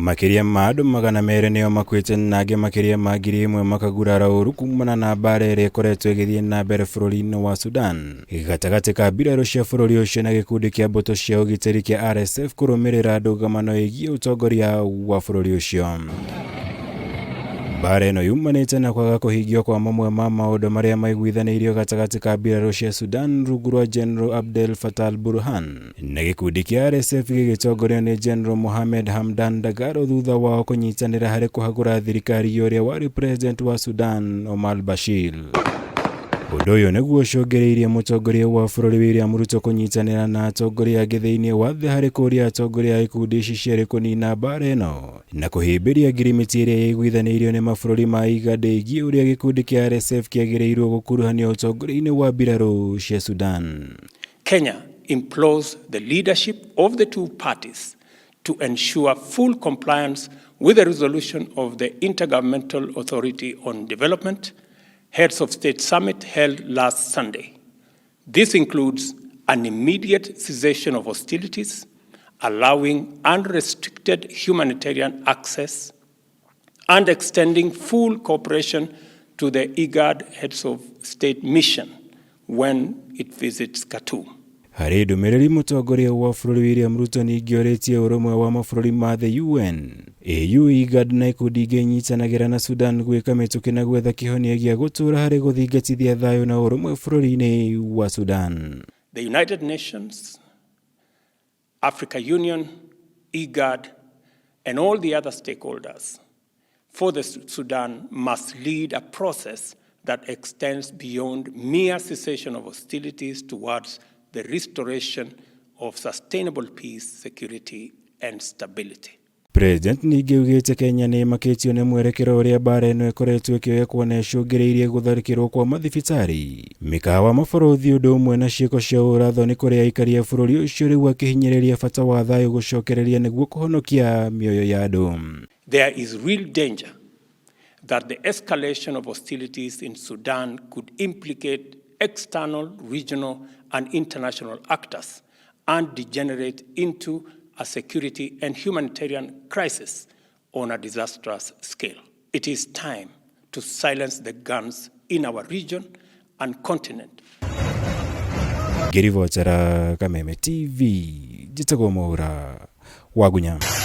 Makĩria ma andũ 200 nĩo makuĩte na angĩ makĩria ma 1000 makagurara ũru kumana na mbara ĩrĩa ĩkoretwo ĩgĩthiĩ na mbere bũrũri-inĩ wa Sudan gatagatĩ ka mbirarũ cia bũrũri ũcio na gĩkundi kĩa mbũtũ cia ũgitĩri kĩa RSF kũrũmĩrĩra ndũgamano ĩgiĩ ũtongoria wa bũrũri ũcio. Mbara ĩno yumanĩte na kwaga kũhingio kwa mamwe ma maũndũ marĩa maiguithanĩirio gatagatĩ ka mbirarũ cia Sudan rungu rwa General Abdel Fattah al-Burhan na gĩkundi kĩa RSF gĩgĩtongorio nĩ General Mohamed Hamdan Dagalo thutha wao kũnyitanĩra harĩ kũhagũra thirikari ya ũrĩa warĩ president wa Sudan Omar al-Bashir. Ũndũ ũyũ nĩguo ũcũngĩrĩirie mũtongoria wa bũrũri William Ruto kũnyitanĩra na atongoria angĩ thĩinĩ wa thĩ harĩ kũria atongoria a ikundi ici cierĩ kũnina mbara ĩno na kũhĩmbĩria ngirimiti ĩrĩa yaiguithanĩirio nĩ mabũrũri ma IGAD ĩgiĩ ũrĩa gĩkundi kĩa RSF kĩagĩrĩirwo gũkuruhanio ũtongoria-inĩ wa mbirarũ cia Sudan. Kenya implores the leadership of the two parties to ensure full compliance with the resolution of the Intergovernmental Authority on Development Heads of State Summit held last Sunday. This includes an immediate cessation of hostilities, allowing unrestricted humanitarian access, and extending full cooperation to the IGAD Heads of State mission when it visits Khartoum. Harĩ ndũmĩrĩri mũtongoria wa bũrũri William Ruto ningĩ orĩtie ũrũmwe wa mabũrũri ma the UN, AU, IGAD na ikundi ingĩ inyitanagĩra na Sudan gwĩka mĩtũkĩ na gwetha kĩhonia gĩa gũtũũra harĩ gũthingatithia thayũ na ũrũmwe bũrũri-inĩ wa Sudan. The United Nations, Africa Union, IGAD, and all the other stakeholders for the Sudan must lead a process that extends beyond mere cessation of hostilities towards the restoration of sustainable peace, security, and stability. President ningĩ augĩte Kenya nĩ ĩmakĩtio nĩ mwerekero ũrĩa mbara ĩno ĩkoretwo ĩkĩoya kuona ĩcũngĩrĩirie gũtharĩkĩrwo kwa mathibitarĩ, mĩkawa, mabarũthi ũndũ ũmwe na ciĩko cia ũrathoni kũrĩ aikari a bũrũri ũcio rĩu akĩhinyĩrĩria bata wa thayũ gũcokereria nĩguo kũhonokia mĩoyo ya andũ. There is real danger that the escalation of hostilities in Sudan could implicate external, regional, and international actors and degenerate into a security and humanitarian crisis on a disastrous scale. It is time to silence the guns in our region and continent. Ngĩribotera Kameme TV, njĩtagwo Mwaura Wagunya.